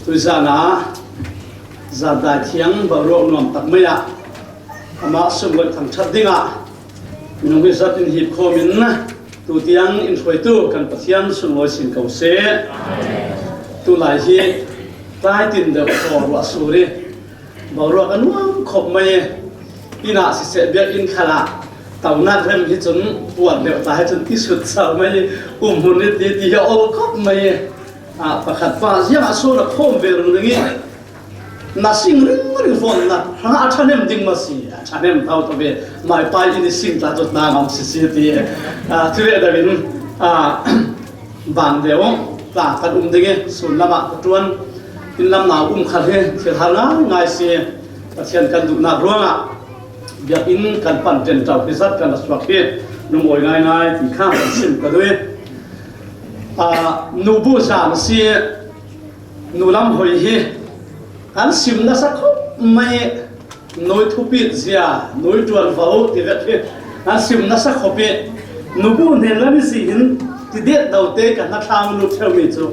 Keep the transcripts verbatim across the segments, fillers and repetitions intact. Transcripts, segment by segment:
Tuizan ah zan dai thiang boruak nuam tak mai ah amah sum leh thangṭhat dingah minung hi zat in hip khawm in tutiang in hruaitu kan Pathian sunglawi sin ko seh. Tulai hi tlai tin deuh thaw ruah sur i boruak a nuam khop mai. Inn ah siseh, biakinn khal ah tonak rem hi cun puan deuh ta hi cun ti sut sau mai, um hun i ti ti hi a ol khop mai. Ah, pakhat pa ziangah sawn a khawm ve rung ding i na sing ringring fawn na hrangah a ṭhahnem ding maw si, a ṭhahnem tho tho ve, mai pai in i sing tla cu hna ngam sisi ti, ah, ti ve deuh in, ah, bang deuh tla kan um ding i sun lamah ka ṭuan. Inn lam nau um khat hi thil hal ngaingai si, Pathian kan duhnak ruangah biakinn kan pan ṭenṭo hi zat kan ra suak hi lungawi ngaingai ti kha kan sim ka duh i, ah, nubu zan a si, nu lam hoi hi kan sim nasa khop mai. Nui thupit zia, nui ṭuanvo ti vek hi an sim nasa khop i, nubu hnen lam i si hin ti det dote kan hnathlang lut ṭheu mi cu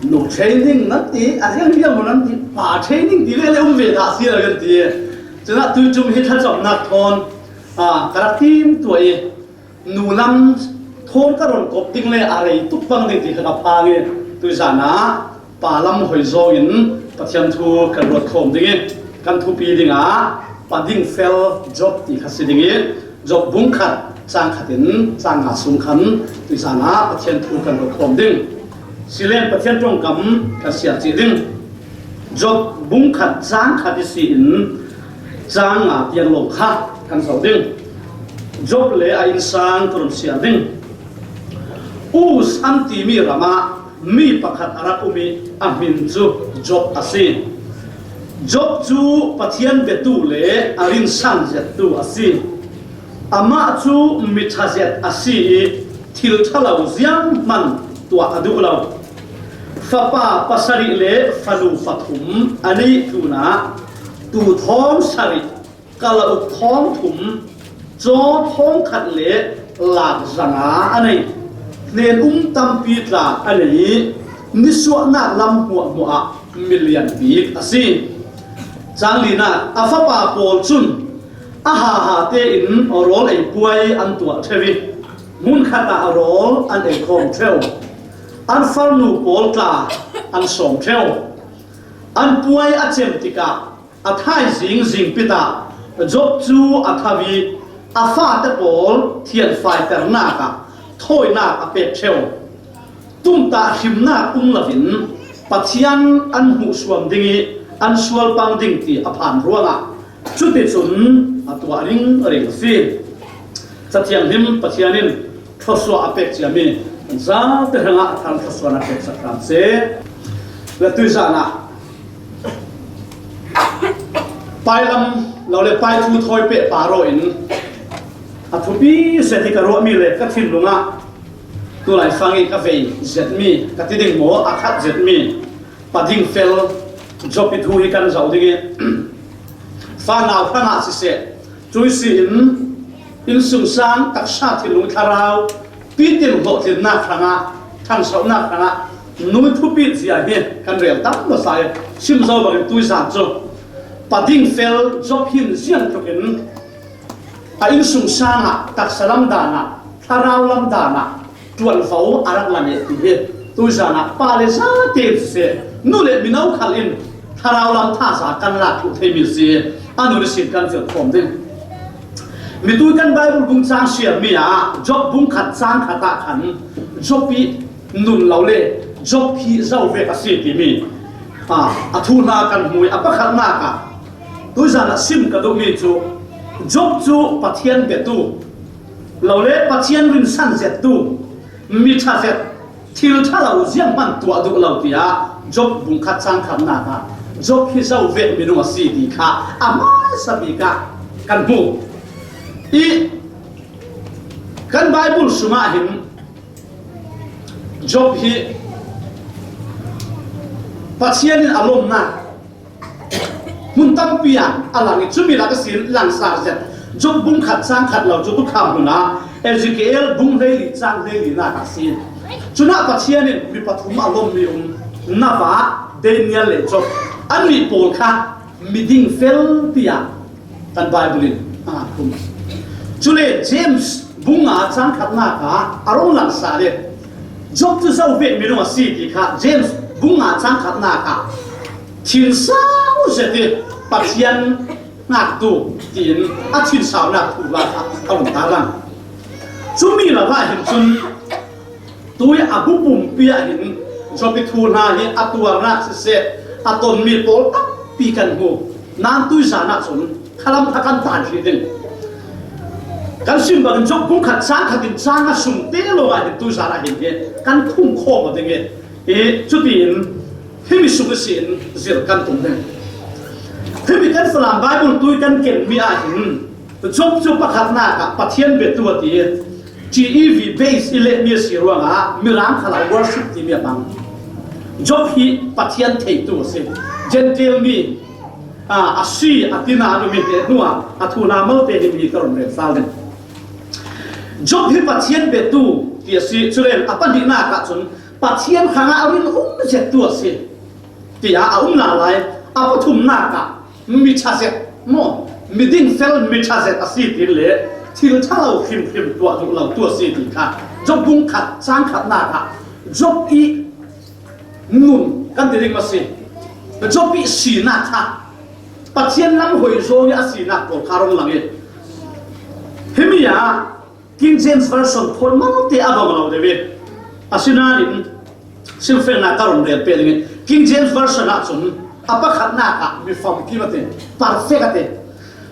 nu training nan ti, a riang riang mu nan ti, pa training ti ve le um ve dah si lo kan ti. Cun ah tuicum hi thlacamnak thawn, ah, ka rak tim tuah i, nu lam thawn ka rawn kop ding le a rei tuk bang ding ti kha ka phang i, tuizan ah pa lam hoi zawng in Pathian thu kan ruat khawm ding i, kan thupi ding ah pa ding fel Job ti kha si ding i, Job bung khat cang khat in cang nga sung khan tuizan ah Pathian thu kan ruat khawm ding. Silen Pathian ṭongkam kan siar cih ding. Job bung khat cang khat i si in cang nga tiang lo kha kan zoh ding. Job le a innsang ka run siar ding. Uz an timi ramah mi pakhat a rak um i a hmin cu Job a si. Job cu Pathian biatu le a rinsan zettu a si. Amah cu mi ṭha zet a si i thil ṭha lo zianghman tuah a duh lo. Fapa pasarih le fanu pathum a neih tlunah tuu thawng sarih, kalauk thawng thum, caw thawng khat le lak zanga a nei. Hnen um tampi tla a nei i nisuahnak lam hmuahhmuah ah milian bik a si. Cang linak, a fapa pawl cun a haha tein rawl ei puai an tuah ṭheu i hmun khat ah rawl an ei khawm ṭheu. An farnu pawl tla an sawm ṭheu. An puai a cem tikah a thaizing zingpit ah Job cu a tho i a fate pawl thianfaiternak ah thawinak a pek ṭheu. Tumtah hrimnak um loin Pathian an hmuhsuam ding i an sualpang ding ti a phan ruangah cuticun a tuah ringring a si. Cathianghlim Pathian in thluasuah a pek ciami kan zate hrangah a thar thluasuahnak pek sak hram seh. Le tuizan ah pailam lo le paithu thawi peh pah rawh in a thupi zet hi ka ruahmi le ka thinlung ah tulai fang i ka vei zetmi, ka ti ding maw, a khat zetmi pa ding fel Job i thu hi kan zoh ding i, fanau hrangah siseh, cui si in innsungsang taksa thinlung thlarau pitin hlawhtlinnak hrangah, ṭhansohnak hrangah nui thupit zia hi kan rel tam hmasa i, sim zo bangin tuizan cu pa ding fel Job hin ziang tlukin a innsungsang ah taksa lam dan ah, thlarau lam dan ah ṭuanvo a rak la nih ti hi tuizan ah pa le zate in siseh, nu le mino khal in thlarau lam thaza kan lak thluh theimi si. A nun ihsin kan fial khawm ding. Mitui kan Bible bung cang siarmi ah Job bung khat cang khat ah khan Job i nun lo le Job hi zo vek a si timi, a, a thu hna kan hmu i a pakhatnak ah tuizan ah sim ka duhmi cu Job cu Pathian biatu lo le Pathian rinsan zettu, mi ṭha zet, thil ṭha lo zianghman tuah duh lo tiah Job bung khat cang khatnak ah Job hi zo vek minung a si ti kha a hmaisa bik ah kan hmu. I kan Bible sungah hin Job hi Pathian in a lawmnak hmun tampi ah a lang i, cumi lak ihsin langsar zet. Job bung khat cang khat lo cu tukham hmun ah Ezekiel bung hleili cang hleilinak ah a si. Cunah Pathian in mi pathum a lawmmi um, Navah, Daniel le Job an nih pawl kha miding fel ti-a kan Bible in a khum. Cule James bung nga chang khatna kha a rong lang sa le Job cu zo vek minung a si ti kha James bung nga chang khatna kha thin sau zet i Pathian ngaktu tiin a thin saunak thu va kha a rung ta lang. Cumi lo ah hin cun tui a bu pumpi ah hin Job i thu hna hi a tuarnak siseh, a tonmi pawl tampi kan hmu. Nain tui zan ah cun khalam kha kan tan hri ding. Kan sim bangin Job bung khat chang khat in chang a sung te lawng ah hin tui zan ah hin hi kan khum khawm aw ding i, i cutiin himi sung ihsin zir kan tum ding. Himi kan Falam Bible tui kan kenmi ah hin Job cu pakhatnak ah Pathian biatu a ti. T E V base i lehmi a si ruangah Mirang khalau worship timi a hmang. Job hi Pathian theitu a si. Gentile mi, ah, a si a tina an um i te hnuah a thu hna malte hi mi ka run rel sal ding. Job hi Pathian biatu ti a si. Cule a pahnihnak ah cun Pathian hrangah a rin um zettu a si. Tiah a um lala i a pathumnak ah mi ṭha zet maw, miding fel mi ṭha zet a si ti le thil ṭha lo hrimhrim tuah duh lotu a si ti kha Job bung khat cang khatnak ah Job i nun kan ti ding maw si? Job i sinak kha Pathian lam hoi zawng i a sinak pawl kha rung lang i himi ah King James Version phawn malte a bang lo deuh i, asinain simfiangnak ka run rel peh ding i, King James Version ah cun a pakhatnak ah mi famkim a ti, perfect a ti.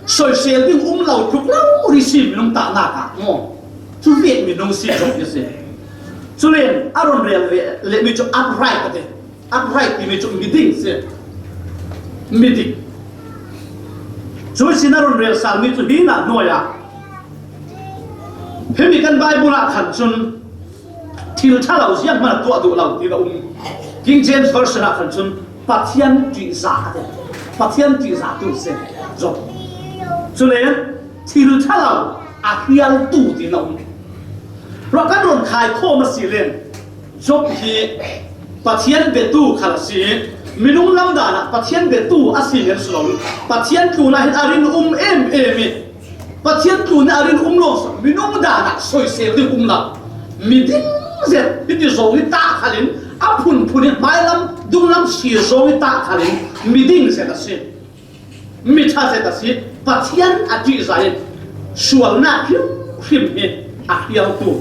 Soisel ding um lo tluk lo rih si minung tahnak ah maw, cu vek minung si zong hi a si. Cule a run rel le, le mi cu upright a ti. Upright timi cu miding si. Miding. Cu sin a run rel salmi cu hi na hnuai ah. Himi kan Bible ah khan cun thil ṭha lo zianghman a tuah duh lo ti a um. King James Version ah khan cun Pathian ṭihzah a ti. Pathian ṭihzah tu si. Job. Cule thil ṭha lo a hrialtu ti a um. Ruah kan run khai khawm a si len. Job hi Pathian biatu khal a si i, minung lam dan ah Pathian biatu a si men si lo, Pathian tlun ah hin a rin um em em i, Pathian tlun ah a rin um lawng si, minung dan ah soisel ding um lo, miding zet hiti zong i tah khal in, a phunphun i hmailam dunglam si zong i tah khal in, miding zet a si. Mi ṭha zet a si, Pathian a ṭihzah in sualnak hrimhrim hi a hrialtu,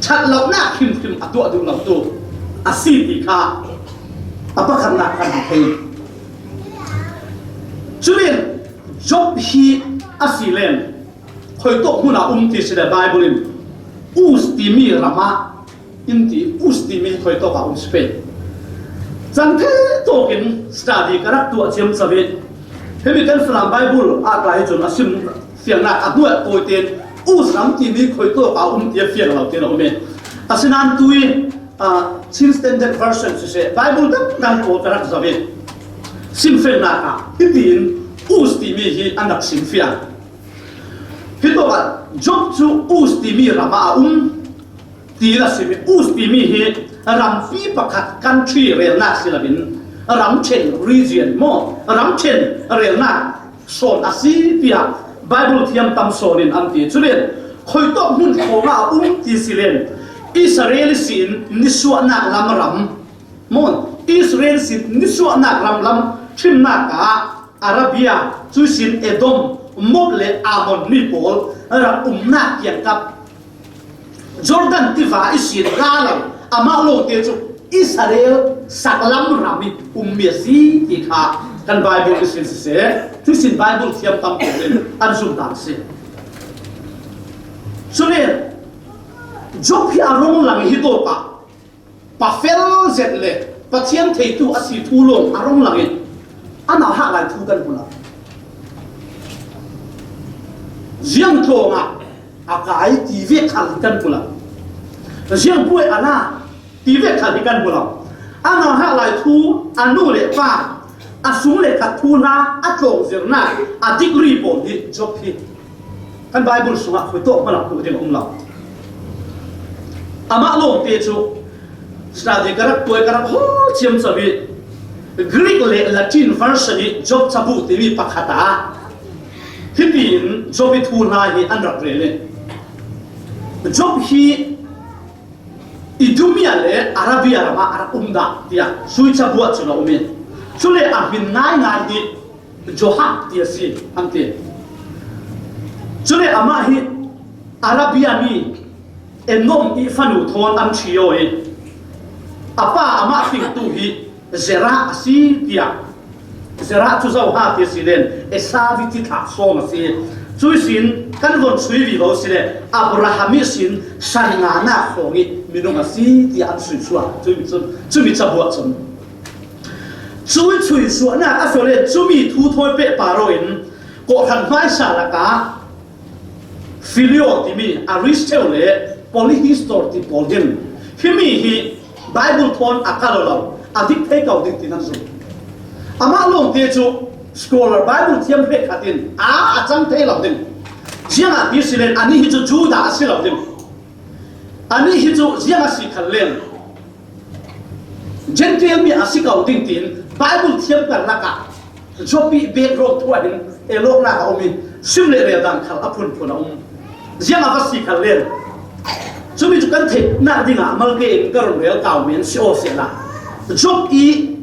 ṭhat lonak hrimhrim a tuah duh lotu a si ti kha a pakhatnak kan hmu thei. Cun Job hi a si len, khuitawk hmun ah um ti si le Bible in Uz timi ram ah in ti, Uz timi khuitawk ah um si pei. Cang thei tawk in study ka rak tuah ciamco i, himi kan Falam Bible ah tlai cun a sim fiangnak a hnuai tawi tein Uz ram timi khuitawk ah um ti a fiang lo tein a um i. Asinain tui, ah, Chin Standard Version siseh, Bible dangdang pawl ka rak zoh i, simfiangnak ah hitiin Uz timi hi an rak simfiang. Hitawk ah Job cu Uz timi ram ah a um ti a si. Uz timi hi rampi pakhat country relnak si loin ramṭhen, region maw, ramṭhen relnak sawn a si tiah Bible thiam tam sawn in an ti. Cule khuitawk hmun kong ah a um ti si len Israel ihsin nisuahnak lam ram maw, Israel ihsin nisuahnak ram lam ṭhimnak ah Arabia, cuihsin Edom, Moab le Ammon mi pawl rak umnak kiangkap Jordan tiva ihsin ra lo, amah lawngte cu Israel saklam ram i ummi a si ti kha kan Bible ihsin siseh, cuihsin Bible thiam tam pawl in an zumhnak a si. Cule Job hi a rung lang i hitawk ah pafel zet le Pathian theitu a si thu lawng a rung lang i a nauhak lai thu kan hmu lo. Ziang tlawng ah a kai ti vek khal hi kan hmu lo. Ziang buai a la ti vek khal hi kan hmu lo. A nauhak lai thu, a nu le pa, a sung le khat thu hna a tlawng zirnak a degree pawl hi Job hi kan Bible sungah khuitawk hmanh ah hmuh ding a um lo. Amah lawngte cu study ka rak tuai, ka rak hawl ciamco i, Greek le Latin version hi Job cabu timi pakhat a, hitin Job i thu hla hi an rak rel in, Job hi Idumea le Arabia ramah a rak um dah tiah sui cabu ah cun a um i, cule a hmin ngaingai hi Joab ti a si an ti. Cule amah hi Arabia mi Edom i fanu thawn an ṭhi aw i, a pa amah tingtu hi Zerah a si tiah, Zerah cu zoha ti a si len, Esau i tithlah sawng a si. Cui sin kan von sui vivo si le, Abraham i sin san nganak khawng i minung a si tiah an sui suah. Cumi cun, cumi cabuah cun, cui sui suahnak a si le, cumi thu thawi pehpar in kawhhran hmaisa lakah Filio timi Aristotle le Polyhistor ti pawl hin himi hi Bible thawn a kal lo, a dik thei ko ding ti nan zum. Amah lawngte cu scholar Bible thiam hrekkhat in a, a cang thei lo ding. Ziangah ti si len, anih hi cu Judah a si lo ding. Anih hi cu ziang a si khan len, Gentile mi a si ko ding tiin Bible thiam karlak ah Job i background thu ah hin elawknak a um i, sim le rel dan khal a phunphun a um. Ziang a va si khan len, cumi cu kan theihnak dingah malte in ka run rel kau men si aw sehla, Job i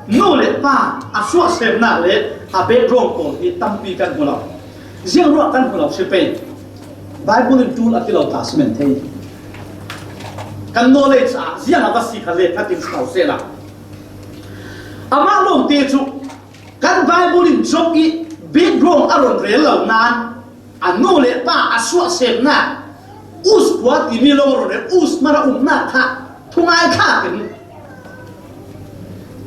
nu le pa a suahsemnak le a background pawl hi tampi kan hmu lo. Ziang ruah kan hmu lo si pei. Bible in ṭul a ti lo ta si men thei. Kan nawl lei caah ziang a va si kha le kha tin si ko sehla, amah lawngte cu kan Bible in Job i background a run rel lo nain, a nu le pa a suahsemnak, Uz khua timi lawng a run rel, Uz hmanh a umnak kha thungai thlak in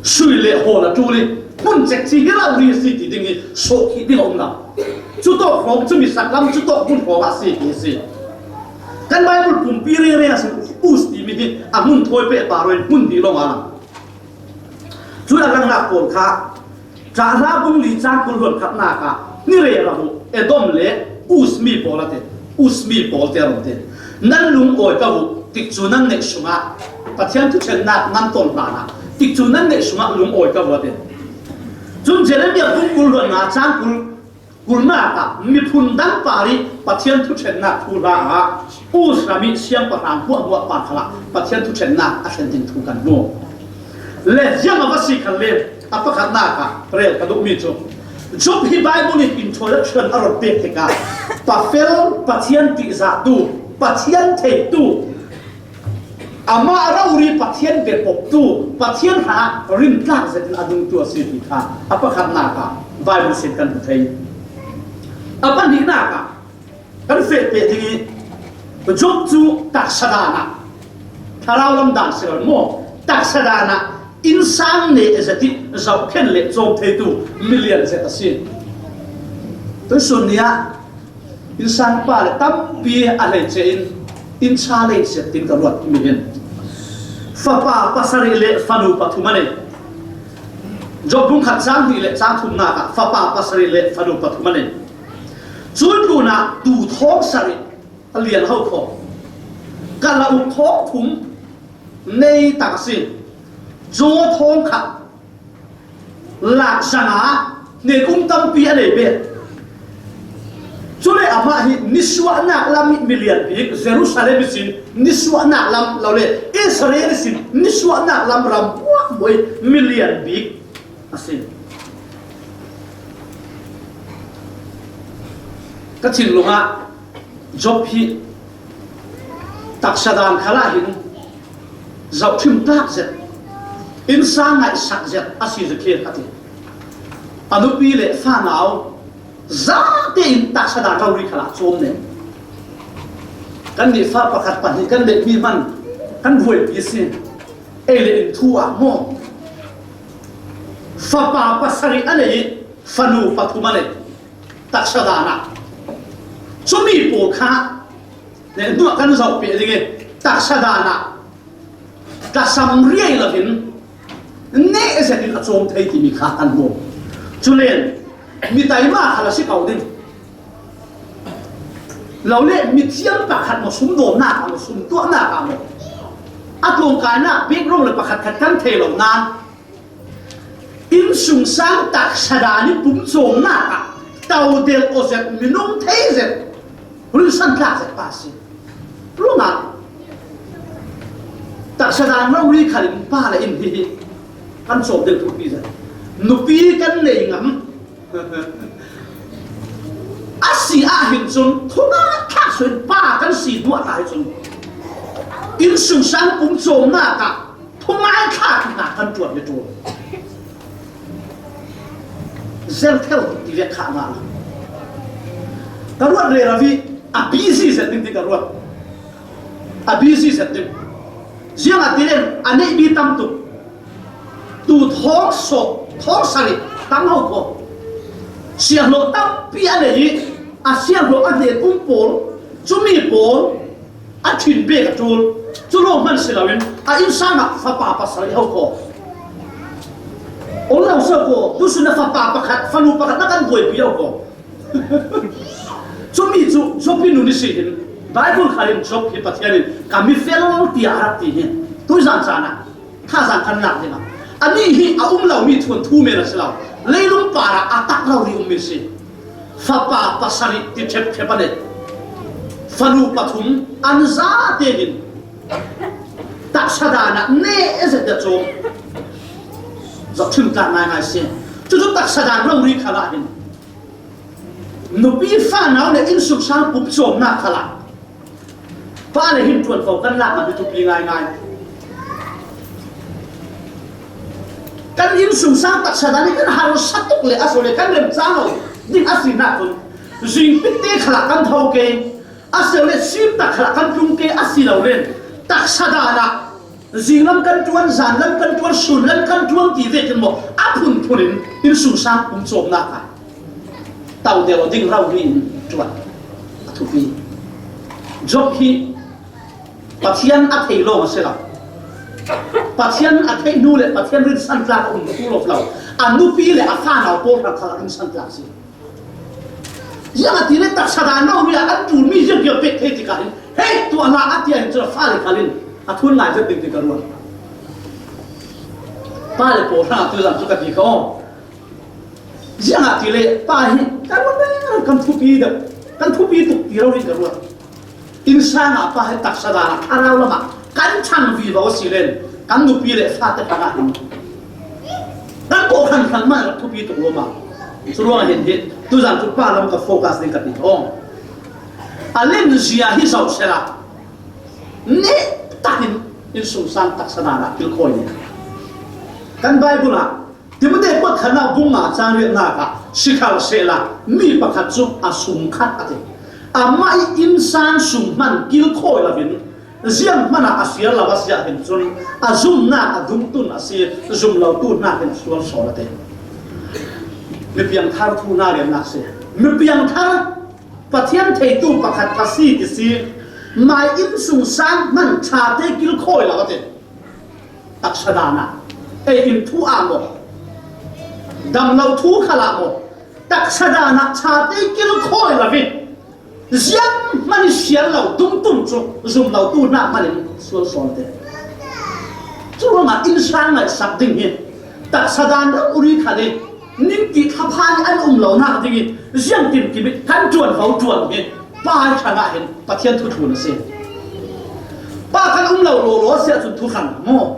sui le hawl a ṭul i, hmun cekci hi rori a si ti ding i, sawh khih ding a um lo. Cu tawk hrawng cumi saklam, cu tawk hmun hrawng ah si ti a si. Kan Bible pumpi rengren ah sin Uz timi hi a hmun thawi pehpar in hmun dih lawng a lang. Cun a langnak pawl kha, Ṭahra bung li cang kul hluan khatnak ah, ni rero uh, Edom le Uz mi pawl a ti, Uz mi pawl tiah a ti. Nan lungawi ko uh, tikcu nan neih sungah Pathian thuṭhennak nan ton hlanah, tikcu nan neih sungah lungawi ko uh a ti. Cun Jeremiah bung kul hluan nga cang kul, kulnak ah miphun dang par i Pathian thuṭhennak thu hla ah Uz ram i siangpahrang hmuahhmuah par khalah Pathian thuṭhennak a thlen ding thu kan hmu. Le ziang a va si khan le, a pakhatnak ah rel ka duhmi cu, Job hi Bible in introduction a run pek tikah, Pafel, Pathian ṭihzahtu, Pathian theitu, amah rori Pathian biapoktu, Pathian hna rintlak zetin a dungtu a si ti kha a pakhatnak ah Bible sin kan hmu thei. A pahnihnak ah kan feh peh ding i, Job cu taksa dan ah, thlarau lam dan si lo maw, taksa dan ah innsang ne zet i zohkhenh le cawm theitu milian zet a si. Tuisun ni ah innsang pa le tampi a hleice in, innsa lei zet in ka ruat mi hin fapa pasarih le fanu pathum a nei. Job bung khat cang hnih le cang thumnak ah fapa pasarih le fanu pathum a nei. Cun tlunah tu thawng sarih a lian ho kho. Ka la uk thawng thum nei tak a si. Caw thawng khat lak zanga hnen um tampi a nei bet. Cule amah hi nisuahnak lam milian bik, Jerusalem ihsin nisuahnak lam lo le Israel ihsin nisuahnak lam ram buahbuah milian bik a si. Ka thinlung ah Job hi taksa dan khal ah hin zohṭhim tlak zet, innsang ngaihsak zet a si zakhiat a ti. A nupi le fanau zate in taksa dan rori khalah cawm nen. Kan nih fa pakhat pahnih kan let mi hman kan vuaipi si. Ei le in thu ah maw? Fapa pasarih a nei i fanu pathum a nei. Taksa dan ah cumi pawl kha ne hnuah kan zoh piah ding i, taksa dan ah tlasam riai lo hin neh zet in a cawm thei timi kha kan hmu. Culen mi taima khal a si ko ding. Lo le mithiam pakhat maw, sumdawnnak ah maw, sumtuahnak ah maw, a tlawngkainak background le pakhatkhat kan thei lo nain, Innsungsang taksa dan i pumcawmnak ah tau delh aw zet, minung thei zet, rinsan tlak zet pa a si. Ruangah taksa dan rori khat in pa le in hi hi kan cawm deuh thupi zet. Nupi kan nei ngam a si ah hin cun thungai thlak suin pa kan si duah ta hi cun innsungsang pumcawmnak ah thungai thlak hna kan tuan hi ṭul. Zel thel ti vek kha ngah lo. Ka ruat rero i a busy zet ding ti ka ruat. A busy zet ding. Ziangahtile a neihmi tam tuk. Tu thawng sawm, thawng sarih tam ho ko. Sianghlawh tampi a nei i a sianghlawh a hnen um pawl, cumi pawl a thin bek a ṭul. Cu lawng hman si loin a innsang ah fapa pasarih ho ko. Ol lo so ko, tusun a fapa pakhat, fanu pakhat na kan buaipi ho ko. Cumi cu Job i nun i si hin, Bible khal in Job hi Pathian in ka mi fel tiah a rak ti hi. Tuizan caan ah thazang kan lak ding ah, anih hi a um lomi thuanthu men a si lo, leilung par ah a tak lo ri ummi si. Fapa pasarih ti ṭhepṭhep a nei. Fanu pathum an zate hin taksa dan ah ne e zet cu zohṭhim tlak ngaingai si. Cucu taksa dan rori khal ah hin nupi fanau le innsungsang pumcawmnak khal ah pa le hin ṭuanvo kan lak ngam hi thupi ngaingai. Kan innsungsang taksa dan hi kan harsa tuk le a so le kan remcang lo ding a si nakun zingpit te khal ah kan tho ke, a si lo le sim tak khal ah kan tlung ke a si lo le taksa dan ah zinglam kan ṭuan, zanlam kan ṭuan, sunlam kan ṭuan ti vekin maw a phunphun in innsungsang pumcawmnak ah tau deuh ding rori in ṭuan a thupi. Job hi Pathian a thei lawng a si lo. Pathian a theih hnu le Pathian rinsan tlak a um tu lo. A nupi le a fanau pawl hrang khal a rinsan tlak a si. Ziangahtile taksa dan rori ah an ṭulmi ziangtiang pek thei tikah hin, hei, tuah hlah a ti ah hin cun a fale khal in a thun ngai zet ding ti ka ruat. Pa le pawl hrang a tuizan cu ka ti kho. Ziangahtile pa hi kan ruat kan thupi deuh, kan thupi tuk ti lo ri ka ruat. Innsang ah pa hi taksa dan ah thlarau lam ah kan chang vivo a si len kan nupi le fate hrang ah hin kan kawhhran hran man rak thupi tuk lo ma. Cu ruangah hin hi tuzan cu pa lam ka focus ding ka ti. Aw, a len zia hi zoh sehla nih takin innsungsang taksa dan ah kilkhawi nih. Kan Bible ah Timote pakhatnak bung nga cang riatnak ah, sikhalsehla mi pakhat cu a sum khat a ti. Amah i innsang sum hman kilkhawi loin ziang hmanh ah a siar lo a si ahhin cun a zumnak a dungtun a si, zum lotu hnakin a sual sawn a ti. Mipiangthar thu hna riannak si. Mipiangthar Pathian theitu pakhat a si ti si. Mai innsungsang hman ṭhate kilkhawi lo a ti. Taksa dan ah, ei in thu ah maw, dam lo thu khal ah maw, taksa dan ah ṭhate kilkhawi lo i ziang hmanh i siar lo dungtun cu zum lotu hna hmanh in sual sawn te. Cu ruangah innsang ngaihsak ding hi taksa dan rori khal i ning ti thaphan i an um lonak ding i ziangtin kim i kan ṭuanvo ṭuan hi pa hrangah hin Pathian thuthlun a si. Pa kan um lo lawlaw a si ahcun thu hrang maw?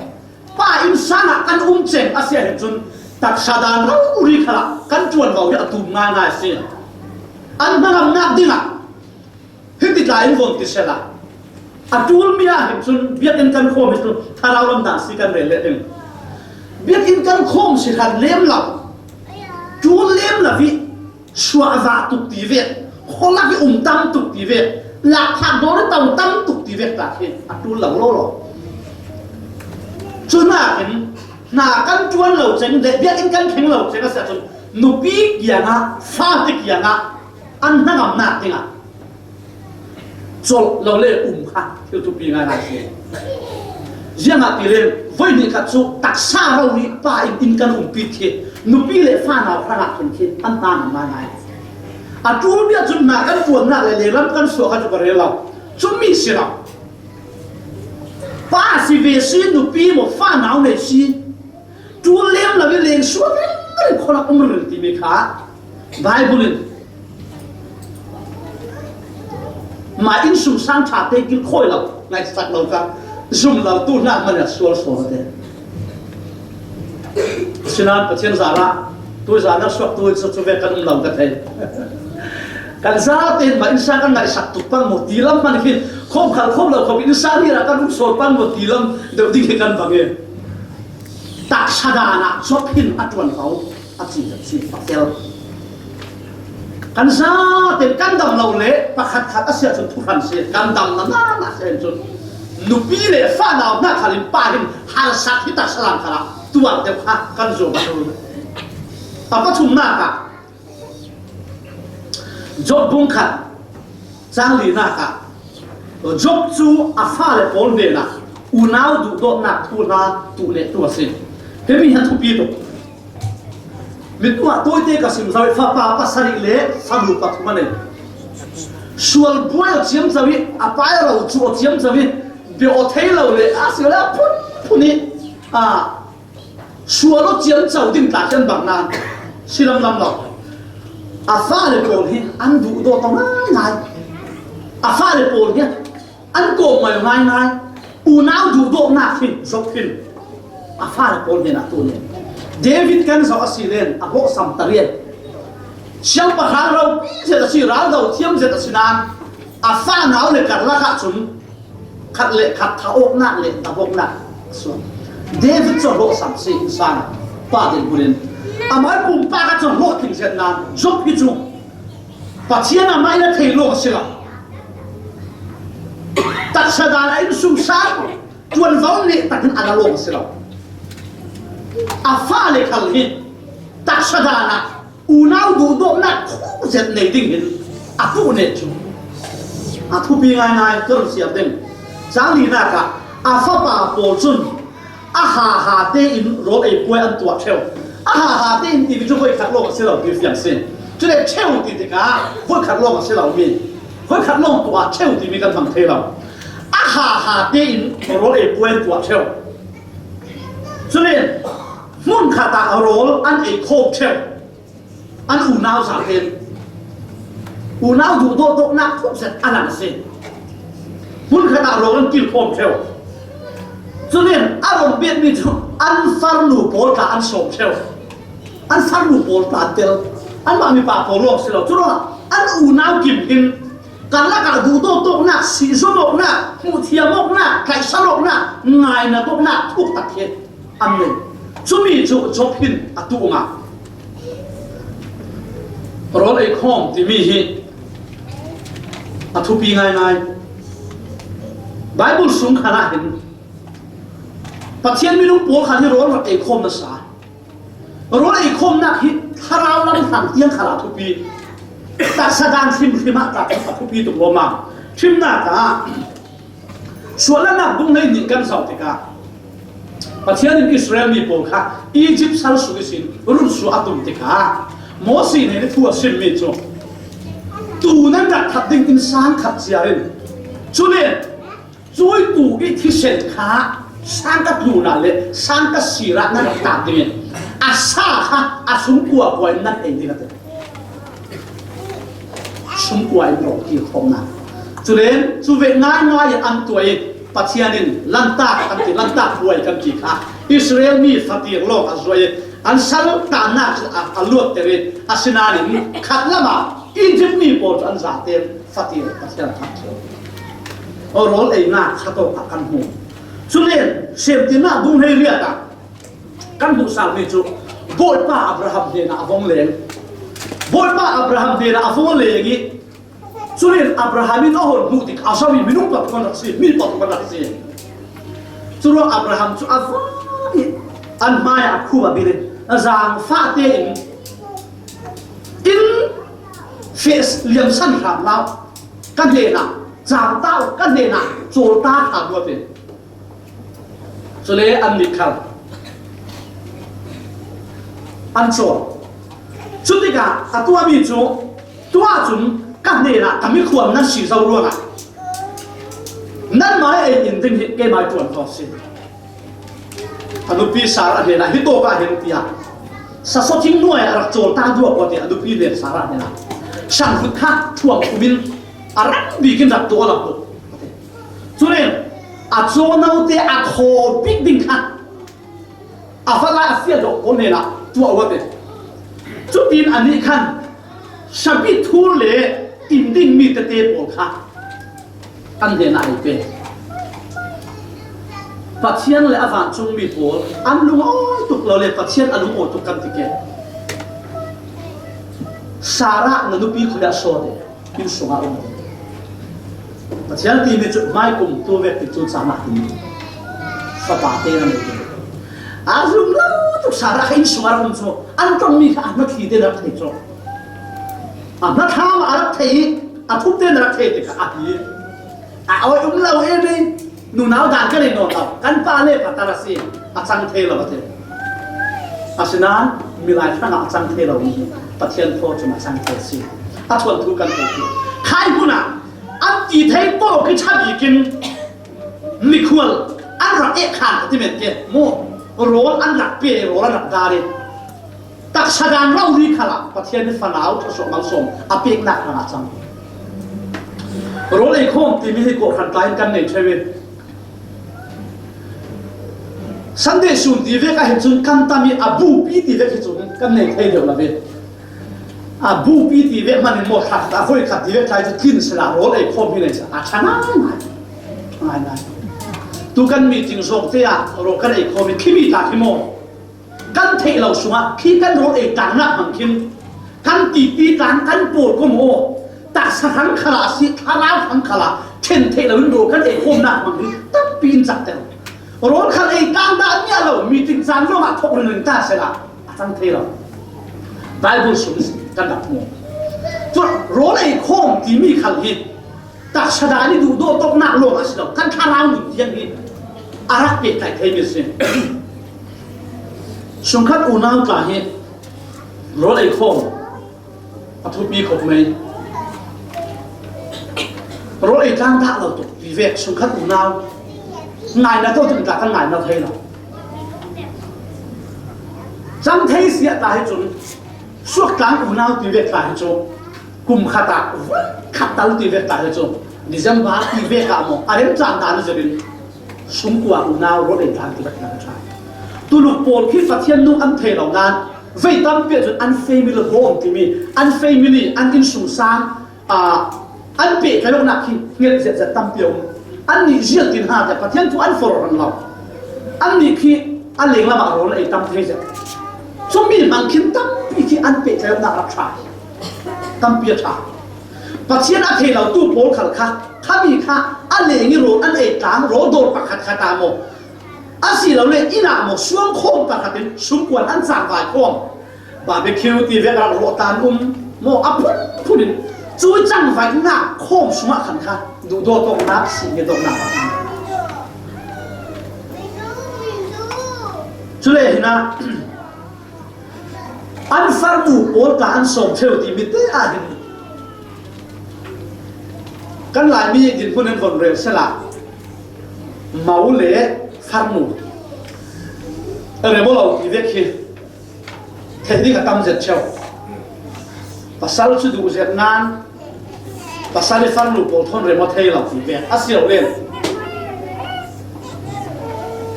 Pa innsang ah kan um ceng a si ahhin cun taksa dan rori khal ah kan ṭuanvo hi a tum ngaingai a si. An hnangamnak dingah hiti tla in von ti sehla, a ṭulmi ahhin cun biakinn kan khawm hi cu thlarau lam dan si kan rel leh ding. Biakinn kan khawm si hran lem lo, ṭul lem lo i suahvah tuk ti vek, khualak i um tam tuk ti vek, lakphak dawr i to tam tuk ti vek ta khi a ṭul lo lawlaw. Cunakin hna kan ṭuan lo ceng le biakinn kan thleng lo ceng a si ahcun nupi kiangah, fate kiangah an hnangamnak dingah colh lo le um kha thil thupi ngaingai a si. Ziangahtile voi hnih khat cu taksa rori pa in inn kan umpi khi nupi le fanau hrangah khin khi an hna ngaingai. A ṭulmi ahcun hna kan ṭuannak le lenglam kan suah kha cu ka rel lo. Cumi si lo. Pa si ve si, nupi maw fanau nei si. Tul lem lo i leng sual reng reng khawlak um reng timi kha Bible in mah in sum sang ṭhate kilkhawi lo, ngaihsak lo kha, zum lo tu hna hmanh a sual sual te. Sinan Pathian zarah tui zan a suak tu cu cu ve kan um lo ka thei. Kan zate in mah innsang kan ngaihsak tuk pang maw ti lam hmanh khi khawm khal khawm lo khawm innsang hi rak kan um sawn pang maw ti lam deuh ding hi kan bang i taksa dan ah Job hin a ṭuan ko a ci a ci a fel. Kan zate kan dam lo le pakhat khat a si ahcun phu hran si, kan dam na na na si ahcun nupi le fa nau hna khal in pa hin harsak hi taksa dan khal ah tuar deuh kha kan zuam a ṭul. A pathumnak ah Job bung khat cang linak ah Job cu a fale pawl hnenah unau duhdawtnak thu hla tuh le tu a si. Himi hi a thupi tuk. Mittuah tawite ka sim zo i fapa pasarih le fanu pathum a nei. Sual buai aw ciamco i a pai ro cu aw ciamco i bia aw thei lo le a si le a phunphun i a sual aw ciamco ding tla khan bang nan si lamlam lo. A fale pawl hi an duhdaw to ngaingai. A fale pawl hi an kawm ngai ngaingai. Unau duhdawtnak hi Job hin a fale pawl hnenah tu nen David kan zoh a si len a hlawhsam ta rian. Siangpahrang ropi zet a si, raldo thiam zet a si nan a fa nau le karlak ah cun khat le khat thah awknak le dap awknak a suak. David cu a hlawhsam si innsang pa dil bunin amah pumpak ah cun hlawhtling zet nan Job hi cu Pathian amah in a thei lawng a si lo. Taksa dan a innsungsang ṭuanvo nih takin a la lawng a si lo. A fale khal hi taksa dan ah unau duhdawtnak khuk zet nei ding hin a tuh nih cu a thupi ngaingai ka run siar ding. Cang linak ah a fapa pawl cun a haha tein rawl ei puai an tuah ṭheu. A haha tein timi cu voikhat lawng a si lo ti fiang si. Cule ṭheu ti tikah voikhat lawng a si lo mi, voikhat lawng tuah ṭheu timi kan hmang thei lo. A haha tein rawl ei puai an tuah ṭheu. Cule hmunkhat ah rawl an ei khawm ṭheu. An unau zaten unau duhdawtnak khuk zet a lang a si. Hmunkhat ah rawl an kilkhawm ṭheu. Cun in a rawn biatmi cu an farnu pawl tla an sawm ṭheu. An farnu pawl tla an tel. Anmah mipa pawl lawng si lo. Curuangah an unau kim hin karlak ah duhdawtnak, sihzon awknak, hmuhthiam awknak, tlaihsan awknak, ngainat awknak thuk tak hi an nei. Cumi cu Job hin a tuh ngah. Rawl ei khawm timi hi a thupi ngaingai. Baibal sung khan ah hin Pathian minung pawl khan hi rawl rak ei khawm nasa. Rawl ei khawmnak hi thlarau lam hlan tiang khal a thupi. Taksa dan hrimhrim ah tak a thupi tuk lawmam. Hrimnak ah Suahlannak bung hleihnih kan zoh tikah Pathian in Israel mi pawl kha Egypt sal sung ihsin run suah a tum tikah Moses nih thu a simmi cu, tu nan rak that ding innsang khat cia in, cule cuitu i thisen kha sangka tlunah le sangka sirah nan rak tat ding in a sa kha a sung kuakua in nan ei ding a ti. Sungkua in rawl kilkhawmnak. Cule cu ve ngaingai in an tuah i Pathian in lantak kan ti, lantak buai kan ti kha Israel mi fatir lawng a zuai i an sal tannak a, a luatter i asinain khat lamah Egypt mi pawl cu an zaten fatir Pathian a ṭhat cio. Aw, rawl einak khat awkah kan hmu. Cule Semtinnak bung hleiriat ah kan hmuhsalmi cu Bawipa Abraham hnenah a vong leng. Bawipa Abraham hnenah a vong leng i, cun Abraham in a holh hmuh tik a zoh i minung pathum an rak si, mi pathum an rak si. Curuang Abraham cu a va i an hmai ah a khum a bil in a zaangfah tein in feh liamsan hram lo, ka hnenah caang ta u, ka hnenah cawl ta hram u a ti. Cule an mit khal an cawl. Cutikah a tuahmi cu, tuah cun ka hnenah ka mikhuam nan si zo ruangah nanmai ei in ding hi keimai ṭuan ko si. A nupi Sarah hnenah, "Hi tawkah hin," tiah sasaw thing nuai a rak cawl ta duak aw, tiah a nupi nen Sarah hnenah, "Sanhut kha thuam khumin a rak bikin rak tuah a lak uh." Cun a cawnote a khaw bik ding kha a va lai a fial dawh pawl hnenah tuah uh a ti. Cutin anih khan sabit thur le in dingmi tete pawl kha an hnenah aa pek. Pathian le a vancungmi pawl an lungawi tuk lo le Pathian a lungawi tuk kan ti ke. Sarah na nupi khuadah saw te, inn sungah um. Pathian timi cu hmai kum tu vek ti cu caan ah hin fapa te na nei te. A lung lo tuk Sarah kha inn sungah rak um cu, an ṭongmi kha a hnathli te na rak thei cu. A hnathlam a rak thei i a thup te na rak thei tikah a hi. A awi um lo e, nei nunau dan ka nei nawn lo, kan pa le patar a si, a cang thei lo a ti. Asinain milai hrangah a cang thei lo mi hi Pathian thaw cun a cang thei a si. A thuanthu kan thei ti. Khai hmun ah an ti thei pawl khi ṭha bikin mikhual an rak eh khan a ti men ke maw? Rawl an rak pe, rawl an rak dar i taksa dan rori khalah Pathian nih fanau thluasuah malsawm a peknak hrangah a cang. Rawl ei khawm timi hi kawhhran tlai in kan nei ṭheu i, Sunday sun ti vek ah hin cun kan tam i, a bupi ti vek hi cun kan nei thei deuh lo ve. A bupi ti vek hmanh in maw, thla khat, a voi khat ti vek tlai cu tlin sila rawl ei khawm hi nei sila a ṭha ngai ngai. Ngai ngai. Tu kan meeting zawk te ah rawl kan ei khawm i, khimi ta khi maw, kan theih lo sungah khi kan rawl ei tlang nak hmang khin, kan tipi tlang kan pawl ko maw, taksa hrang khalah a si, thlarau hrang khalah ṭhen theih lo in rawl kan ei khawm nak hmang khin tampi in cak ter. Rawl khal ei tlang dah an niah lo, meeting caan lawngah thawk ringring ta sehla a cang thei lo. Bible sung kan rak hmu. Cun rawl ei khawm timi khal hi taksa dan i duhdawt tawknak lawng a si lo, kan thlarau nun tiang hi a rak pehtlai theimi a si. Sungkhat unau tla hi rawl ei khawm a thupi khawp mai. Rawl ei tlang dah lo tuk ti vek sungkhat unau ngaina tawh tuk tla kan ngaina thei lo. Cang thei siah tla hi cun suak tlang unau ti vek tla hi cu kum khat ah vun khat tal ti vek tla hi cu December ti vek ah maw a remcang dan zir in sungkua unau rawl ei tlang ti vek tla hi ṭha. Tuluk pawl khi Pathian nung an thei lo nain vei tampi ah cun an family home timi an family an innsungsang, aa, an pehtlai awknak khi hnget zetzet tampi a um. Annih zial tin ha te Pathian thu an forh rang lo. Annih khi a lenglam ah rawl ei tam thei zet. Cumi hmang khin tampi khi an pehtlai awknak rak ṭha. Tampi a ṭha. Pathian a thei lo tu pawl khal kha, khami kha a leng i rawl an ei tlang, rawl dawr pakhat khat ah maw, asilole inn ah maw suang khawm pakhat in sungkuan an cangvai khawm. Barbecue ti vek rak rawh tan um maw, a phunphun in cu cangvaihnak khawm sungah khan kha duhdawt awknak, sihni dawknak a um. Cule hinah an farnu pawl tla an sawm ṭheu timi te ah hin kan Laimi dinhmun in von rel sehla, mo le farnu rem aw lo ti vek hi theih ding a tam zet ṭheu. Pasal cu duh zet nain pasal i farnu pawl thawn rem aw thei lo ti vek a si lo len.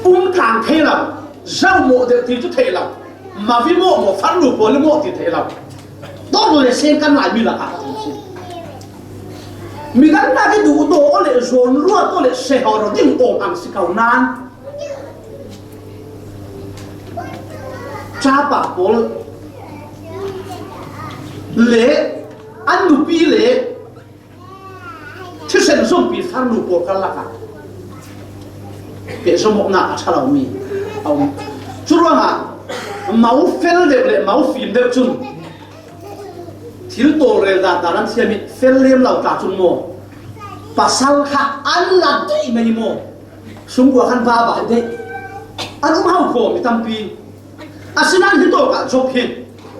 Um tlang thei lo, zoh mawh deuh ti cu thei lo, mavi mawh maw, farnu pawl i mawh ti thei lo. Dawr le sen kan Laimi lakah a si. Midang nak i duhdaw le zawn ruat le sehor ding awm ang si ko nain capa pawl le an nupi le thisen zumpi farnu pawl karlak ah pehzom awknak a ṭha lomi a um. Curuangah mo fel deuh le mo fim deuh cun thil tawlrel dan dan an thiam i fel lem lo ta cun maw, pasal kha an la deih mai maw, sungkua khan vava deih an um hau khawm i tampi. Asinain hitawk ah Job hi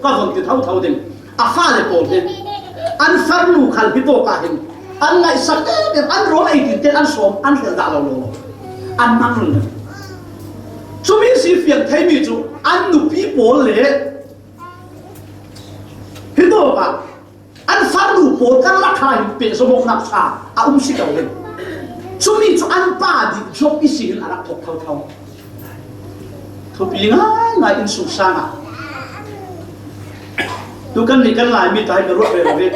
ka von ti thotho ding. A fale pawl hi an farnu khal hitawk ah hin an ngaihsak em em, an rawl ei tin ten an sawm, an hrel dah lo lo lo. An mang ringring. Cumi si fiang thei mi cu an nupi pawl le hi tawk ah an farnu pawl kan rak kha hin pehzom awknak ṭha a um si ko ding. Cumi cu an pa dih Job i si hin a rak thawk thotho. Thupi ngaingai in sungsang ah tu kan nih kan Laimi ta hi ka ruat ve lo ve.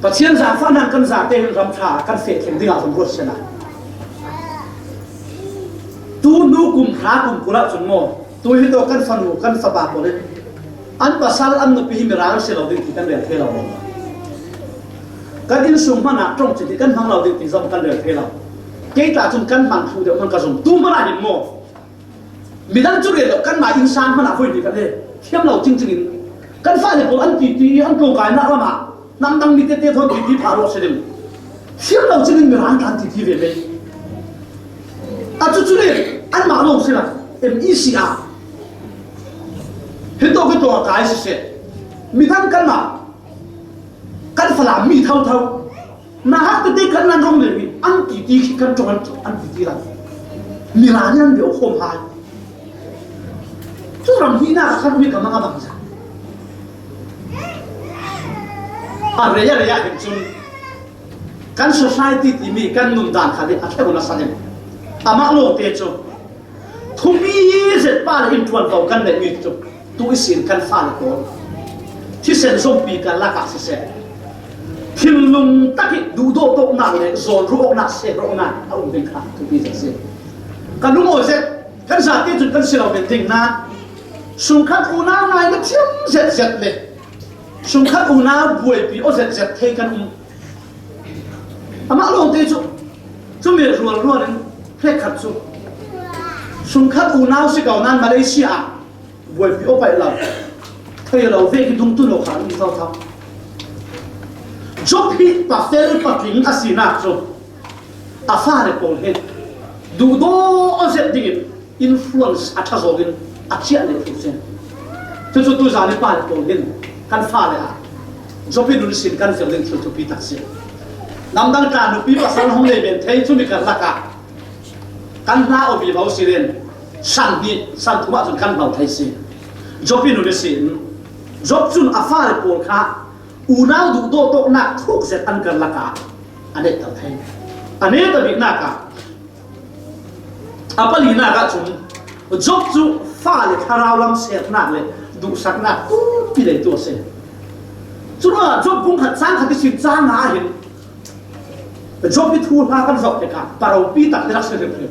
Pathian zaangfahnak kan zate hin ram ṭha kan feh thleng dingah zong ruat sehla. Tu hnu kum hra kum kul ah cun maw, tu hi tawk kan fanu kan fapa pawl in an pasal an nupi hi mirang an si lo ding ti kan rel thei lo. Kan innsung hmanh ah ṭong cin hi kan hmang lo ding ti zong kan rel thei lo. Kei ta cun kan hman thlu deuh hmanh ka zumtu hmanh ah hin maw, midang cu rel lo, kanmah innsang hmanh ah voi nih kan he thiam lo cingcing in kan fale pawl an titi i an tlawngkainak lam ah namdang mi tete thawn titi phah rawh si ding. Thiam lo cingin mirang kan titi ve ve. A cucu le anmah lawng si lo, M E C ah hi tawk hi tawk a kai siseh, midang kanmah kan Falam mi thotho, nahak tete kan nan rong le mi an titi khi kan ṭong an, an titi lo. Mirang an bia khawm hai. Cu ram hihnak a khat mi ka mang a bang zat. A rei a rei ah hin cun kan society timi kan nundan kha dih a tleu nasa ding. Amah lawngte cu thumi zet pa le in ṭuanvo kan neih mi cu tu ihsin kan fale pawl thisen zompi kan lakah siseh, thinlung tak i duhdawt awknak le zawn ruh awknak, seh ruh awknak a um ding kha thupi zet si. Ka lungawi zet, kan zate cun kan si lo men ding nain sungkhat unau ngai na thiam zet zet le sungkhat unau buaipi aw zet zet thei kan um. Amah lawngte cu cumi rual rual in hrekkhat cu sungkhat unau si ko nain Malaysia ah buaipi aw paih lo, thei lo vek i dungtun aw kha an um thotho. Job hi pa fel pa tling a sinak cu a fale pawl hi duhdaw aw zet dingin influence a ṭha zongin a chiah leh thlu si. Cucu tuzan i pale pawl hin kan fale ah Job i nun sin kan fial ding thil thupi tak si. Namdang tla nupi pasal hong lei men thei cumi karlak ah kan hla aw vivo si len san hnih san thum ah cun kan hlo thei si. Job i nun i sin. Job cun a fale pawl kha unau duhdawt awknak thuk zet an karlak ah a nehter thei. A nehter biknak ah a palinak ah cun Job cu fale thlarau lam sernak le duhsaknak pumpi leitu a si. Curuangah Job bung khat cang khat ihsin cang ah hin Job i thuhla kan zoh tikah paropi tak hi rak si hrimhrim.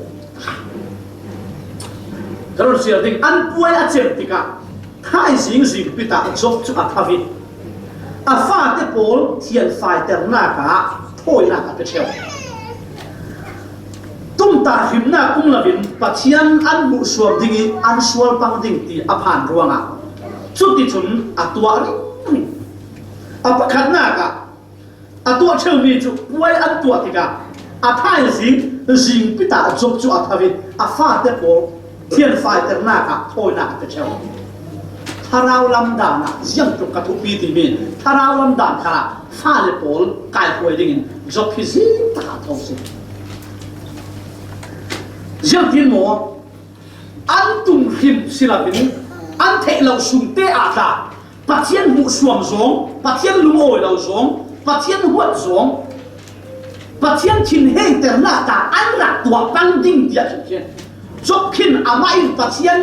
Ka run siar ding, an puai a cem tikah thaizing zingpit ah Job cu a tho i a fate pawl thianfaiternak ah thawinak a pe ṭheu. Tumtah hrimnak um loin Pathian an hmuhsuam ding i an sual pang ding ti a phan ruangah cuticun a tuah ringring. A pakhatnak ah a tuah ṭheumi cu puai an tuah tikah a thaizing zingpit ah Job cu a tho i a fate pawl thianfaiternak ah thawinak a pe ṭheu. Thlarau lam dan ah ziangtluk ka thupi timi thlarau lam dan kha fale pawl kaihruai dingin Job hi zing tak ah a tho si. Ziangtin maw? An tum hrim si loin an theih lo sungte ah tla Pathian hmuhsuam zong, Pathian lungawi lo zong, Pathian huat zong, Pathian thinhengternak ta an rak tuah pang ding tiah khin khin. Job khin amah in Pathian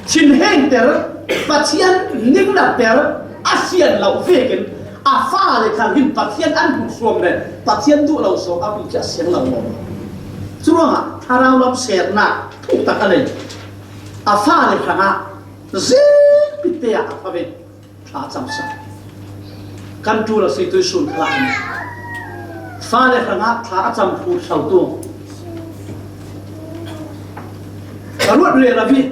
thinhengter, Pathian ningnatter a sian lo vekin a fale khal hin Pathian an hmuhsuam le Pathian duh lo zong a um khi a siang lo maw? Curuangah thlarau lam sernak thuk tak a nei. A fale hrangah zingpit te ah a tho ve. Thla a camsak. Kan ṭul a si tuisun khalah hin fale hrangah thla a cam hrut hlotu. Ka ruat rero i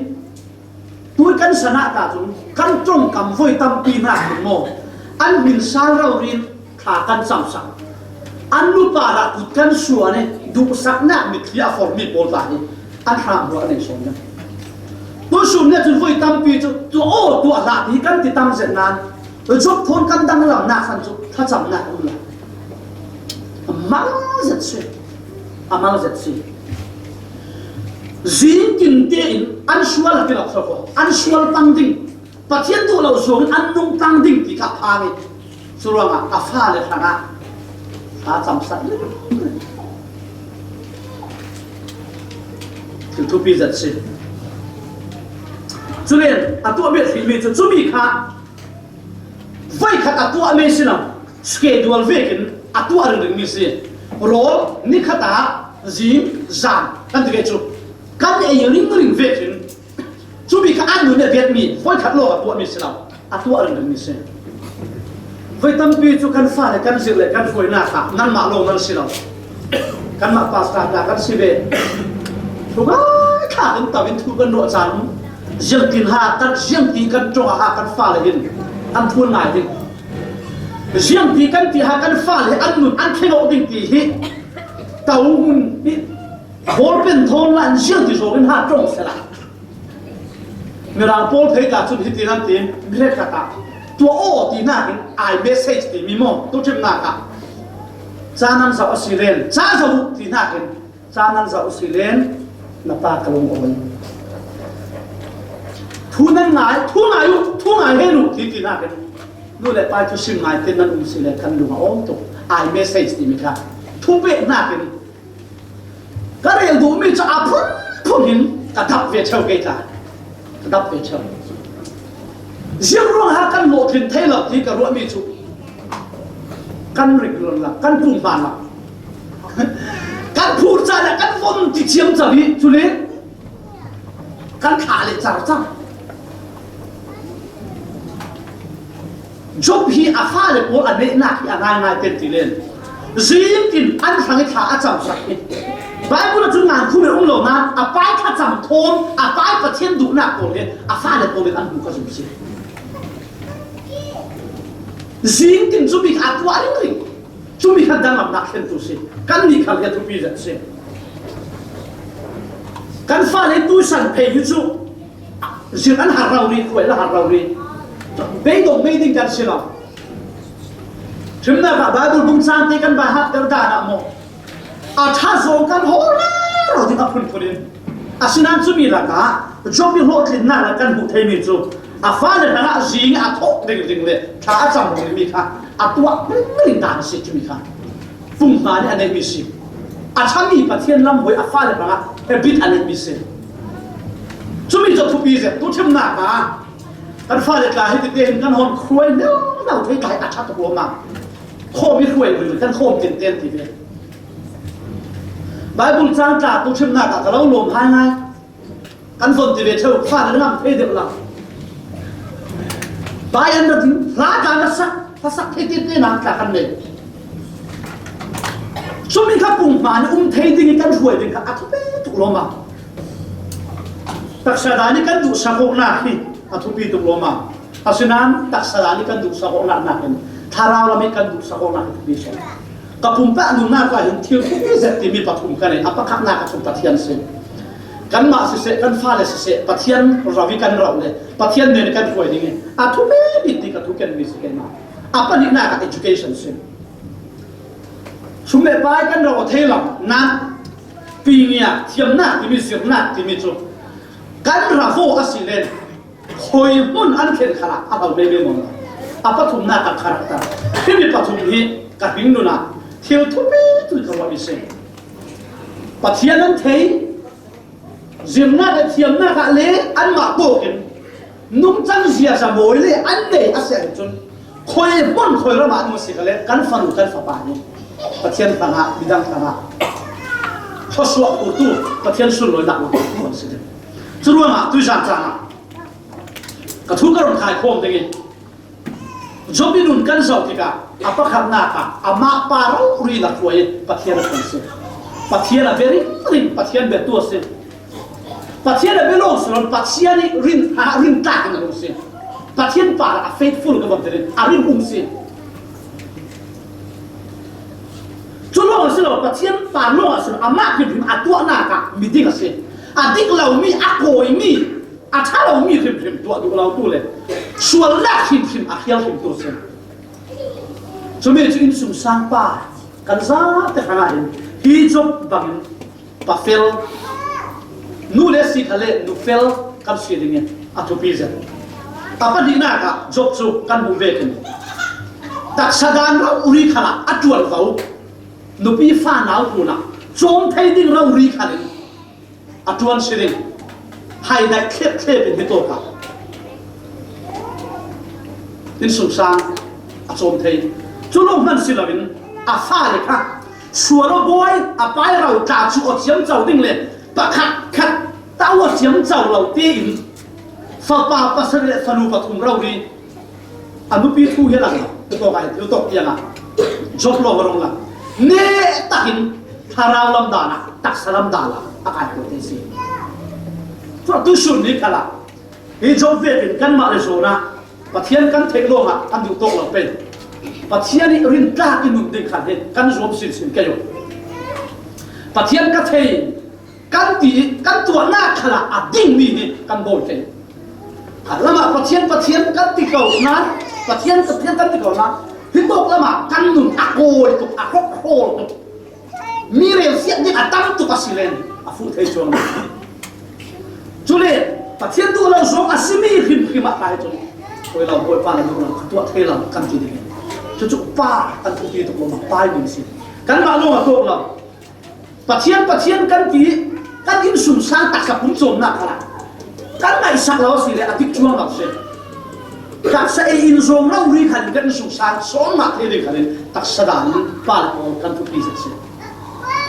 tui kan san ah ta cun kan ṭongkam voi tampi hna hin maw an hmin sal rori in thla kan camsak. An nupa dah kut kan suan i duhsaknak mitthli a formi pawl ta hi an hramhual a nei sawn. Tuisun nih cun voi tampi cu tuah aw tuah hlah ti kan ti tam zet nain Job thawn kan danglamnak khan cu thlacamnak a um lai. A mang zet si. A mal zet si. Zing kinte in an sual a kilak sawk aw, an sual pang ding, Pathian duh lo suangin an nung pang ding ti kha phang in. Curuangah a fale hrangah a camsak. Thil thupi zet si. Culen a tuah bet hrihmi cu cumi kha voikhat a tuahmi si lo, schedule vekin a tuah ringring mi si. Rawl ni khatah zing zan kan ti ve cu kan ei ringring vekin cumi kha an nun a biatmi voikhat lawng a tuahmi si lo, a tuah ringring mi si. Voi tampi cu kan fale kan zirh le kan hruainak ah nanmah lawng nan si lo. Kanmah pastor hna kan si ve. Thungai thlak in to in thu kan ruah caan. Ziangtin ha kan, ziangti kan ṭong a ha kan fale hin an thawn ngai ding. Ziangti kan ti ha kan fale an nun an thleng awk ding ti hi to hun hi ball pen thawn la an ziangti zawng in ha ṭong sela. Mirang pawl phei ta cun hiti nan ti, mi hrekkhat ah tuah aw ti nakin ai message ti mi maw, tu ṭhimnak ah ca nan zoh a si len, ca zoh uh ti nakin ca nan zoh a si len, na pa ka lung awi. Thu nan ngai, thu ngai uh, thu ngai hen uh ti ti nakin nu le pa cu sim ngai te nan um si len kan lung a aw tuk. Ai message ti mi kha thu pek nakin ka rel duhmi cu a phunphun hin ka dap ve ṭheu kei ta. Ka dap ve ṭheu. Ziang ruang ha kan hlawhtlin thei lo ti ka ruahmi cu kan rik lon lo, kan pumhman lo. Kan phur ca le kan von ti ciamco hi cu le kan thlah le carcar. Job hi a fale pawl a neihnak hi a ngaingai pen ti len. Zing in an hrang i thla a camsak i Baibal ah cun ngan khum in um lo nain a pai thlacam thawn a pai Pathian duhnak pawl hi a fale pawl in an hmuh ka zum si. Zing in cumi kha a tuah ringring. Cumi kha danglamnak thlentu si. Kannih khal hi a thupi zet si. Kan fale tuisan phei hi cu zir an har rori, khuai an har rori. Beidong mei ding kan si lo. Ṭhimnak ah Baibal bung cang te kan bai hahter dan ah maw? A ṭha zong kan hawl rero ding a phunphun in. Asinain cumi lakah Job i hlawhtlinnak le kan hmuh theimi cu a fale hrangah zing a thawh ringring le thla a cam ringringmi kha a tuah ringring dan a si cumi kha. Pumhman i a neihmi si. A ṭhami Pathian lam hoi a fale hrangah habit a neihmi si. Cumi cu thupi zet tu ṭhimnak ah kan fale tla hi tete hin kan hon hruai neuno thei tla hi a ṭha tuk lawm a. Khawm i hruai ringring kan khawm tinten ti ve. Baibal cang tla tu ṭhimnak ah ka lo lawm hai ngai. Kan von ti ve ṭheu, fa na ngam thei deuh lo. Bai an rat in hla ka na sak, hla sak thei tete na tla kan nei. Cumi kha pumhman i um thei ding i kan hruai ding kha a thupi tuk lawm a. Taksa dan i kan duhsak awknak hi a thupi tuk lawm a. Asinain taksa dan i kan duhsak awknak nakin thlarau lam i kan duhsak awknak hi thupi sawn. Ka pumpak nunnak ah hin thil thupi zet timi pathum ka nei. A pakhatnak ah cun Pathian si. Kanmah siseh, kan fale siseh, Pathian rau i kan rauh le Pathian men i kan hruai ding i a thupi bik ti ka thuken mi si keimah. A pahnihnak ah education si. Sum le pai kan rauh a thei lo, nak, pingia, thiamnak timi, zirnak timi cu kan ra vaw a si len, khawi hmun an thlen khalah a hau meme maw? A pathumnak ah character. Himi pathum hi ka hringnun ah thil thupi tui ka ruahmi si. Pathian an thei, zirnak le thiamnak ah le anmah tawkin nungcang ziaza mawi le an nei a si ahcun khawi hmun khawi ram ah nung a si kha le kan fanu kan fapa hi Pathian hrangah midang hrangah thluasuah phurtu, Pathian sunlawinak lo phurtu an si ding. Curuangah tuizan caan ah ka thu ka run khai khawm ding i, Job i nun kan zoh tikah a pakhatnak ah amah pa rori lakhuai in Pathian a thei si. Pathian a bia ringring, Pathian bia tu a si. Pathian a bia lawng si lo, Pathian i rin, a rin tlak in a lawng si. Pathian par a faithful ka von tein a rin um si. Cu lawng a si lo, Pathian par lawng a si lo, amah hrimhrim a tuahnak ah miding a si. A dik lomi, a kawimi, a ṭha lomi hrimhrim tuah duh lo tu le sualnak hrimhrim a khial hrim tu a si. Cumi cu innsungsang pa kan zate hrangah hin Hi Job bangin pa fel, nu le si kha le nu fel kan si ding in a thupi zet. A pahnihnak ah Job cu kan hmuh vekin taksa dan rori khalah a ṭuanvo, nupi fa nau tlunah cawm thei ding rori khalin a ṭuan si ding, haidaih thlep thlep in hi tawk ah innsungsang a cawm thei. Cu lo hman si loin a fale kha, sual aw bawi, a pai ro tla cu aw ciamco ding le pakhat khat tau aw ciamco lo tein fapa pasarih le fanu pathum rori, a nupi thu hi a lang lo, tawk ai, tawk tiang ah Job lawng a rung lang. Neh takin thlarau lam dan ah, taksa lam dan ah a kai ko te si. Cu tu sun ni khalah hi Job vekin kanmah le zawn ah Pathian kan theih lawng ah kan duh tawk lo pei. Pathian i rintlak i nun ding khan hi kan zuam sinsin kei uh. Pathian ka thei kan ti, kan tuahnak khalah a dingmi hi kan bawi kei. A lamah Pathian, Pathian kan ti ko nain, Pathian, Pathian kan ti ko nain, hi tawk lamah kan nun a kawi tuk, a hrawk hrawl tuk. Mi relsiat ding a tam tuk a si len a fuh thei cuang. Cule Pathian duh lo zong a simi hrimhrim ah kai cun, koi lo, Bawipa na duh lo, ka tuah thei lo kan ti ding. Cucu pa kan thupi tuk lo, pai ding si. Kanmah lawng a tuak lo. Pathian, Pathian kan ti, kan innsungsang taksa pumcawmnak khalah kan ngaihsak lo a si le a dik cuang lo si. Taksa ei in zawng rori khalin kan innsungsang sawn mah thei ding khalin taksa dan in pa le pawl kan thupi zet si.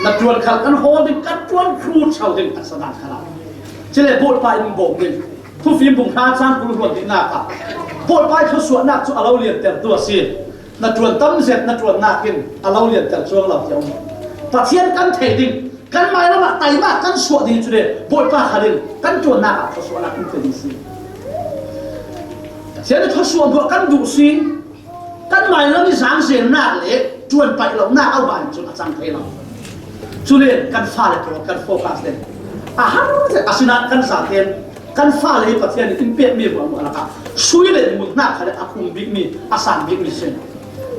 Na ṭuan khal kan hawl ding, kan ṭuan hrut so ding taksa dan khalah. Cule Bawipa in bawm ding. Thufim bung hra cang kul ruat dihnak ah Bawipa i thluasuahnak cu a lo liantertu a si. Na ṭuan tam zet na ṭuannak in a lo lianter cuang lo tiah um. Pathian kan thei ding, kan mailam ah taimah kan suah ding cu le Bawipa khal in kan ṭuannak ah thluasuahnak kan pe ding si. Pathian i thluasuah duh kan duh si. Kan mailam i zangzelnak le ṭuan paih lonak a um ahcun a cang thei lo. Cule kan fale pawl kan focus le a har zet a si nain kan zaten kan fale hi Pathian in in pekmi ruangruang lakah sui le mut hna kha le a khum bikmi, a sang bikmi si.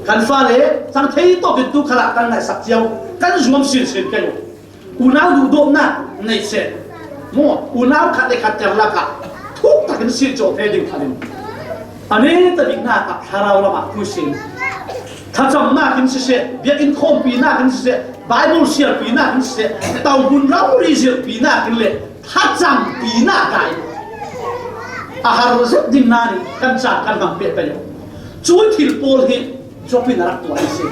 Kan fale cang thei tawkin tu khalah kan ngaihsak cio, kan zuam sinsin kei uh. Unau duhdawtnak nei seh. Maw, unau khat le khat ter lakah thuk takin si cawh thei ding khalin a neta bik hna kha thlarau lamah puisin. Thlacamnak in siseh, biakinn khawmpinak in siseh, Baibal siarpinak in siseh, tohmun rori zirhpinak in le thlacampinak dah in a har zet ding nain kan caan kan hmang peh pei. Cu thil pawl hi Job in a rak tuah i si.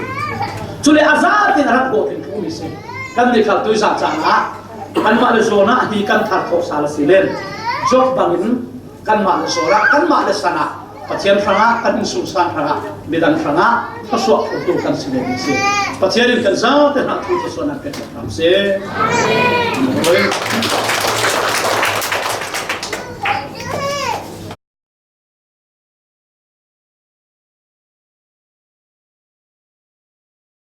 Cule a zaten a rak bawh in thu i si. Kan ni khal tuizan caan ah kanmah le zawn ah hi kan thar khawh sal a si len. Job bangin kanmah le zawn ah, kanmah le san ah, Pathian hrangah, kan innsungsang hrangah, midang hrangah thluasuah phurtu kan si len i si. Pathian in kan zaten hna thu thluasuahnak pek hram si. Amen.